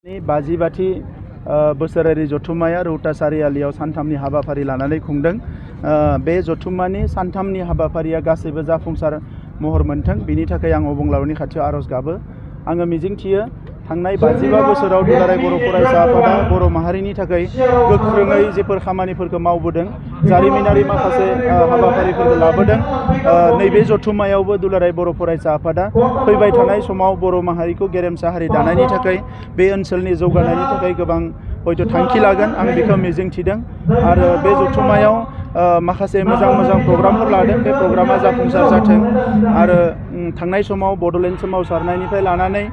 बाजिबाथि बोसोरारि जथुम्माया रौता सारियालियाव सानथामनि हाबाफारि लानानै खुंदों। बे जथुम्मानि सानथामनि हाबाफारिया गासैबो जाफुंसार महर मोनथों बिनि थाखाय आं अबंलावरिनि खाथियाव आरज गाबो। आङो मिजिंथियो थांनाय 55 बोसोराव दुलाराय बर' फरायसा आफादा बर' माहारिनि थाखाय गोख्रोङै जेफोर खामानिफोरखौ मावबोदों, जारिमिनारि माखासे हाबाफारिफोरखौ लाबोदों। नैबे जथुम्मायावबो दुलाराय बर' फरायसा आफादा फैबाय थानाय समाव बर' माहारिखौ गेरेमसा हारि दानायनि थाखाय, बे ओनसोलनि जौगानायनि थाखाय गोबां हयथ' थांखि लागोन, आं बेखौ मिजिंथिदों। आरो बे जथुम्मायाव माखासे मोजां प्रग्रामफोर लादों, बे प्रग्रामा जाफुंसार जाथों। आरो थांनाय समाव बड'लेण्ड सोमावसारनायनिफ्राय लानानै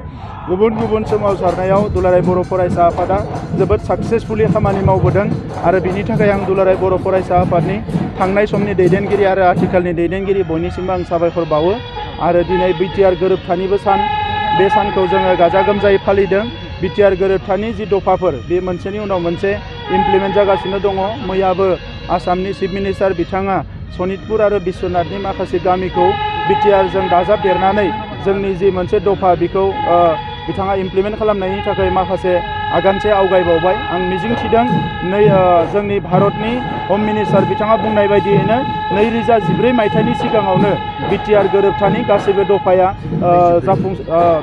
गुबुन सोमावसारनायाव दुलाराय बर' फरायसा आफादा जोबोद साक्सेसफुलि खामानि मावबोदों। आरो बिनि थाखाय आं दुलाराय बर' फरायसा आफादनि थांनाय समनि दैदेनगिरि आरो आथिखालनि दैदेनगिरि बयनिसिमबो आं साबायखर बावो। आरो दिनै बिटिआर गोरोबथानिबो सान, बे सानखौ जोङो गाजा गोमजायै फालिदों। बिटिआर गोरोबथानि जि दफाफोर, बे मोनसेनि उनाव मोनसे इमप्लिमेन्ट जागासिनो दङ। मैयाबो आसामनि चिफ मिनिस्टार बिथाङा सनितपुर आरो बिश्वनाथनि माखासे गामिखौ बिटिआरजों दाजाबदेरनानै जोंनि जि मोनसे दफा बेखौ बिथाङा इमप्लिमेन्ट खालामनायनि थाखाय माखासे आगानसे आवगायबावबाय। आं मिजिंथिदों जोंनि भारतनि हम मिनिस्टार बिथाङा बुंनाय बायदियैनो 2014 मायथाइनि सिगाङावनो बिटिआर गोरोबथानि गासैबो दफाया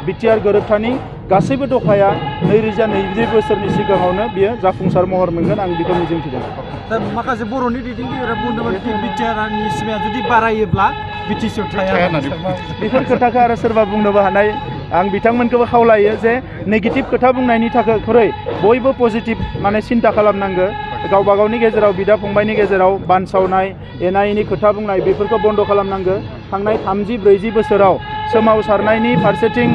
बिटिआर गोरोबथानि गासैबो दफाया 2020 बोसोरनि सिगाङावनो बियो जाफुंसार महर मोनगोन, आं बेखौ मिजिंथिदों। दा माखासे बर'नि दैदेनगिरिफोरा बुंदोंमोन बिटिआरनि सिमाया जुदि बारायोब्ला बिटिसिआव थाया। बेफोर खोथाखौ आरो सोरबा बुंनोबो हानाय, आं बिथांमोनखौबो खावलायो जे नेगेटिभ खोथा बुंनायनि थाखाय बयबो पजिटिभ सिन्था खालामनांगौ। गावबा गावनि गेजेराव, बिदा फंबायनि गेजेराव बानसावनाय, एना एनि खोथा बुंनाय बेफोरखौ बन्द' खालामनांगौ। थांनाय 30-40 बोसोराव सोमावसारनायनि फारसेथिं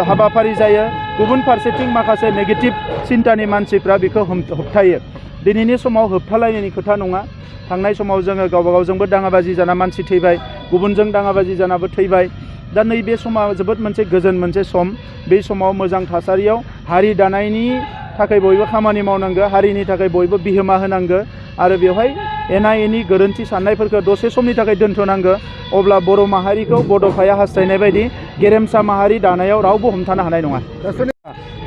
हाबाफारि जायो, गुबुन फारसेथिं माखासे नेगेटिभ सिन्तानि मानसिफ्रा बेखौ होबथायो। दिनैनि समाव होबथालायनायनि खोथा नङा। थांनाय समाव जोङो गावबा गावजोंबो दाङाबाजि जाना मानसि थैबाय, गुबुनजों दाङाबाजि जानाबो थैबाय। दा नैबे समा जोबोद मोनसे गोजोन मोनसे सम। बे समाव मोजां थासारियाव हारि दानायनि थाखाय बयबो खामानि मावनांगौ, हारिनि थाखाय बयबो बिहोमा होनांगौ। आरो बेवहाय एना एनि गोरोन्थि साननायफोरखौ दसे समनि थाखाय दोनथ'नांगौ। अब्ला बर' माहारिखौ बड'फाया हास्थायनाय बायदि गेरेमसा माहारि दानायाव रावबो हमथानो हानाय नङा।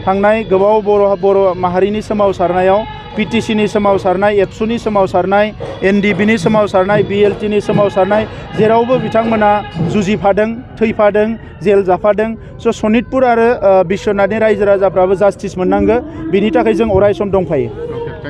थांनाय गोबाव बर' माहारिनि सोमावसारनायाव पिटिसिनि सोमावसारनाय, एबसुनि सोमावसारनाय, एनडिबिनि सोमावसारनाय, बिएलटिनि सोमावसारनाय, जेरावबो बिथांमोना जुजिफादों, थैफादों, जेल जाफादों। सनितपुर आरो बिश्वनाथनि रायजो राजाफ्राबो जास्टिस मोननांगौ, बिनि थाखाय जों अराय सम दंफायो।